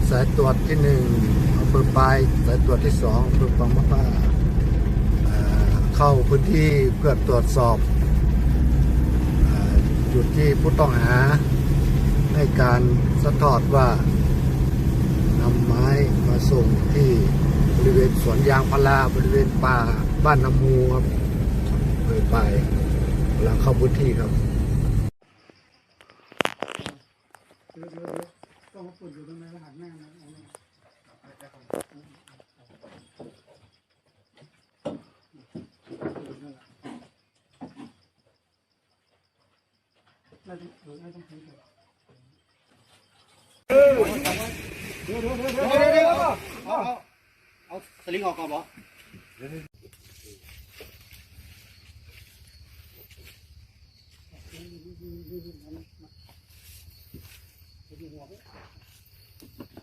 ສາຍຕວດທີໜຶ່ງ ອຳເພີປາຍ, ສາຍຕວດທີສອງ ອຳເພີປາງມະພ້າວ ເອີ່ ເຂົ້າພື້ນທີ່ເພື່ອຕວດສອບ ເອີ່ ຈຸດທີ່ຜູ້ຕ້ອງຫາໃຫ້ການສະຖອດວ່າ ນຳໄມ້ມາສົ່ງທີ່ບໍລິເວນສວນຢາງພາລາ ບໍລິເວນປ່າບ້ານນ້ຳມູ ອຳເພີປາຍ ກຳລັງເຂົ້າພື້ນທີ່ຄັບ. ເອົາສະລິງອອກກ່ອນບໍ? ເຮັດຢູ່ຫົວພຸ້ນ.